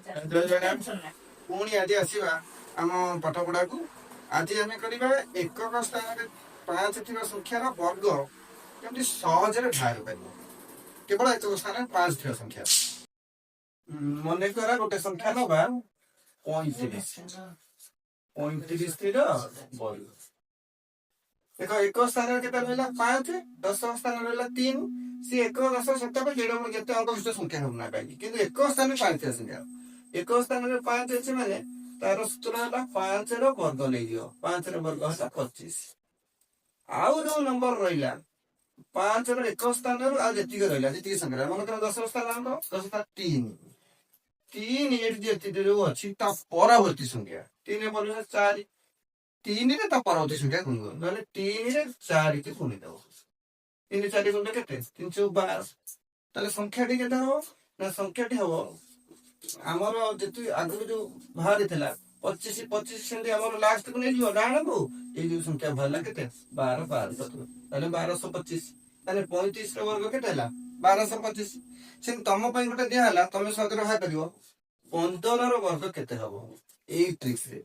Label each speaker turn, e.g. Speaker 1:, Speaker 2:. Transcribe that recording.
Speaker 1: ଜୟ ଜଗନ୍ନାଥ। ପୁଣି ଆଜି ଆସିବା ଆମ ପାଠପଢାକୁ। ଆଜି ଆମେ କରିବା ଏକକ ସ୍ଥାନରେ 5 ଥିବା ସଂଖ୍ୟାର ବର୍ଗ କେମିତି ସହଜରେ ବାହାର କରିବ। କେବଳ ଏକକ ସ୍ଥାନରେ 5 ଥିବା ସଂଖ୍ୟା। ମନେକର ଗୋଟେ ସଂଖ୍ୟା ନବା 35। 35ର ବର୍ଗ ଦେଖ, ଏକ ସ୍ଥାନରେ କେତେ ରହିଲା? 5। ଦଶକ ସ୍ଥାନରେ ରହିଲା 3। ସିଏ ଏକ, ଦଶ, ଶତକ, ଯେତେ ଯେତେ ଅଙ୍କ ବିଶିଷ୍ଟ ସଂଖ୍ୟା ହଉ ନା କାହିଁକି, କିନ୍ତୁ ଏକ ସ୍ଥାନରେ 5 ଥିବା ସଂଖ୍ୟା। ଏକ ସ୍ଥାନରେ 5 ଅଛି ମାନେ ତାର ସୂତ୍ର ହେଲା 5ର ବର୍ଗ ନେଇଯିବ। 5ର ବର୍ଗ ହେଲା 25। ଆଉ ଯୋଉ ନମ୍ବର ରହିଲା, 5ର ଏକ ସ୍ଥାନରୁ ଆଉ ଯେତିକି ରହିଲା, ଯେତିକି ସଂଖ୍ୟା, ମନେକର ଦଶକ ସ୍ଥାନ ଆମର, ଦଶ ସ୍ଥାନ 3। 3 ଏଠି ଯେତିକି ଯୋଉ ଅଛି, ତା ପରବର୍ତ୍ତୀ ସଂଖ୍ୟା 3 ବର୍ଗ 4। 3ରେ ତା ପରବର୍ତ୍ତୀ ସଂଖ୍ୟା ଗୁଣିବ, ନହେଲେ 3ରେ 4 କି ଗୁଣିଦବ। 3 4 ଗୁଣିଲେ କେତେ? 3 ଚଉ 12। ତାହେଲେ ସଂଖ୍ୟାଟି କେତେ ହବ ନା, ସଂଖ୍ୟାଟି ହବ ଆମର ଯେତିକି ଆଗରୁ ଯୋଉ ବାହାରିଥିଲା 25। 25 ସେମିତି ଆମର ଲାଷ୍ଟକୁ ନେଇଯିବ ଡାହାଣକୁ। ଏଇ ଯୋଉ ସଂଖ୍ୟା ବାହାରିଲା କେତେ? 12। 12, ତାହେଲେ 1225। ତାହେଲେ 35ର ବର୍ଗ କେତେ ହେଲା? 1225। ସେମିତି ତମ ପାଇଁ ଗୋଟେ ଦିଆ ହେଲା, ତମେ ସହଜରେ ବାହାର କରିବ 15ର ବର୍ଗ କେତେ ହବ ଏଇ ଟ୍ରିକ୍ସରେ।